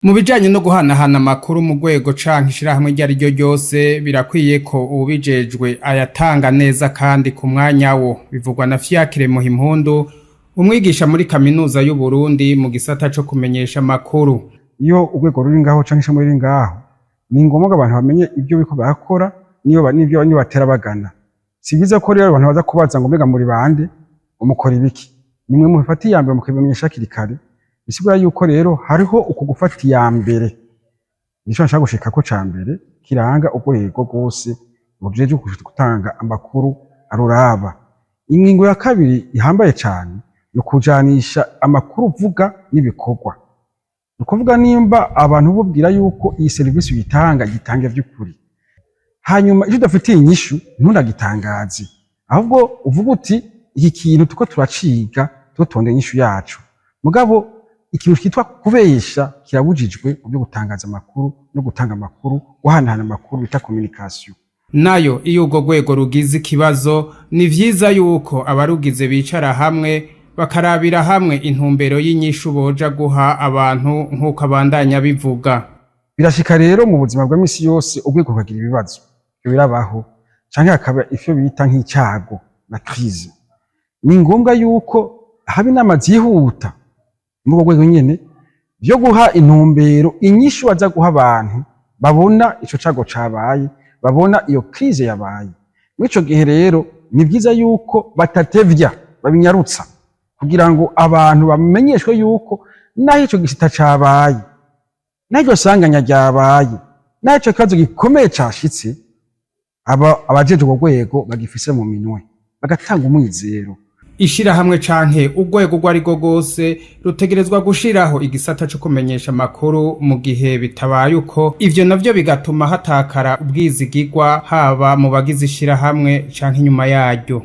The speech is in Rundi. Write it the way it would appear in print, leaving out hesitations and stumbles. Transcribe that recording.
Mu bijanye no guhanahana amakuru mu rwego canke ishirahamwe iryo ari ryo ryose, birakwiye ko uwubijejwe ayatanga neza kandi ku mwanya wo. Bivugwa na Fiacre Muhimpundu, umwigisha muri Kaminuza y'Uburundi mu gisata co kumenyesha amakuru. Iyo urwego ruri ngaho canke ishami riri ngaho, ni ngombwa ngo abantu bamenye ibyo biriko barakora niyo n'ibyo niyo batera bagana. Si byiza ko rero abantu baza kubaza ngo: "Mbega muri bande? Mukora ibiki?" Nimwe mufata iya mbere mukabimenyesha hakiri kare. Bisigura yuko rero hariho uku gufata iya mbere, nico nshaka gushikako ca mbere kiranga urwego rwose rujejwe gutanga amakuru aruraba. Ingingo ya kabiri ihambaye cane ni ukujanisha amakuru uvuga n'ibikorwa. Ni ukuvuga, nimba abantu bubwira yuko iyi serivisi uyitanga, gitange vy'ukuri. Hanyuma icyo udafitiye inyishu ntunagitangaze, ahubwo uvuga uti: "Iki kintu tuko turaciga, tuko tondera inyishu yacu." Mugabo ikintu kitwa kubesha kirabujijwe mu byo gutangaza amakuru no gutanga amakuru, guhanahana amakuru bita communication. Nayo iyo urwo rwego rugize ikibazo, ni vyiza yuko abarugize bicara hamwe, bakarabira hamwe intumbero y'inyishu boja guha abantu, nk'uko abandanya bivuga. Birashika rero mu buzima bwa misi yose urwego rukagira ibibazo, ivyo birabaho, canke hakaba ivyo bita nk'icago na crise. Ni ngombwa yuko haba inama zihuta muri urwo rwego nyene vyo guha intumbero, inyishu baza guha abantu babona ico cago cabaye, babona iyo crise yabaye. Muri ico gihe rero ni vyiza yuko batatevya, babinyarutsa kugira ngo abantu bamenyeshwe yuko naho ico gisita cabaye, naho iryo sanganya ryabaye, naho ico kibazo gikomeye cashitse, aba abajejwe urwo rwego bagifise mu minwe, bagatanga umwizero. Ishirahamwe canke urwego urwo arirwo rwose rutegerezwa gushiraho igisata co kumenyesha amakuru. Mu gihe bitabaye uko, ivyo navyo bigatuma hatakara ubwizigirwa, haba mu bagize ishirahamwe canke inyuma yaryo.